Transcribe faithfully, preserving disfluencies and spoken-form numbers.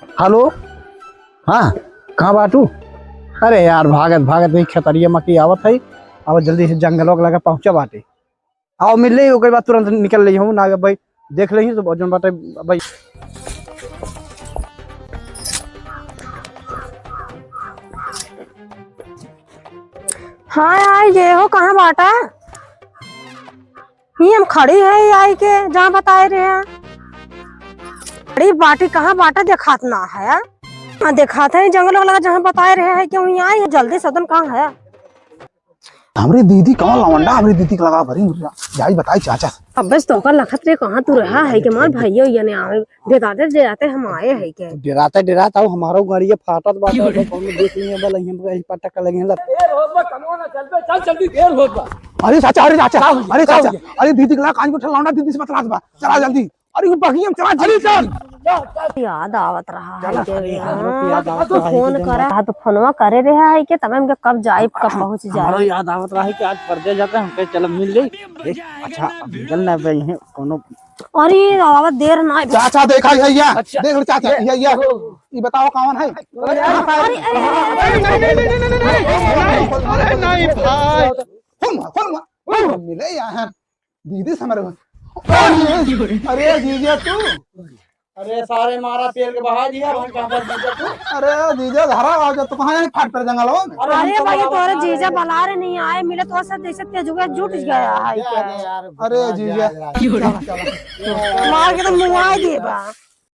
हेलो, हाँ, कहाँ बाटू? अरे यार, भागत भागत यही खेतरिया मा की आवत है। अब जल्दी से जंगलवा के लगे पहुँचा बाटे। आओ मिल ले, ओकर बाद तुरंत निकल ले हूँ ना भाई, देख ले तो जौन बाटे भाई। हाँ यार, ये हो कहाँ बाटा? ये हम खड़ी है आई के, जहाँ बताए रहे हैं। अरे बाटी कहाँ बाटा, देखात ना है। हाँ, देखात है, जंगल वाला जहाँ बताए रहे हैं कि वहीं आई है, जल्दी सदन कहाँ है? हमरी दीदी कौन लवंडा, हमरी दीदी के लगा भरी मुर्रा। जाई बताई चाचा। अबे से तोहका लखत रे, कहाँ तू रहा है कि मार भैया, ये नहीं आवे। डेराते डेराते हम आए हैं के। डेराते डेराते आओ, हमारो गाड़िया फाटत बाटे, तो कौनो देख लिए बल, यहीं पर यहीं पटक लगे लत। देर होत बा, कमो ना चल बे, चल जल्दी, देर होत बा। अरे चाचा, अरे चाचा, अरे चाचा, अरे दीदी के लगा कान को ठेलावना, दीदी से बतलात बा, चला जल्दी। अरे वो बगिया में चला जल्दी, चल। याद आवत रहा है चला, के अरे, यहाँ। हमरो के याद आवत तू रहा है फोन कि करा, हाँ, तो फोनवा करे रहा है के, तब हम के कब जाइब, कब पहुँच जाइब। हमरो याद आवत रहा है कि आज परदेस जाके हमके चल मिल ले। देख, अच्छा, अब निकल ना बे, यहीं कोनो अरे, आवा देर ना। चाचा, देखा, ये, ये। अच्छा। देख लो, चाचा, ये, ये, ये। ओ। ये बताओ, कौन है? अरे, अरे, अरे, अरे, अरे, अरे, अरे, अरे, अरे, नहीं, भाई। फोन मार, फोन मार, फोन मार, मिले यहाँ। दीदी समर। अरे, अरे, जीजा तू। अरे, सारे मारा पेल के बहा दिया, भाई, कहाँ पर जीजा तू? अरे, जीजा, घर आ जा, तू कहाँ है? फाट पर जंगल हो? अरे, अरे, हम तो भाई, बड़ा तोरे बड़ा जीजा है। बला रहे नहीं आए, मिले तो सब जैसे तेजुआ जुट गया है अरे, क्या? यार, अरे, भगवान जीजा। जाए, जाए। चला, चला। मार के तो मुआ ही देबा।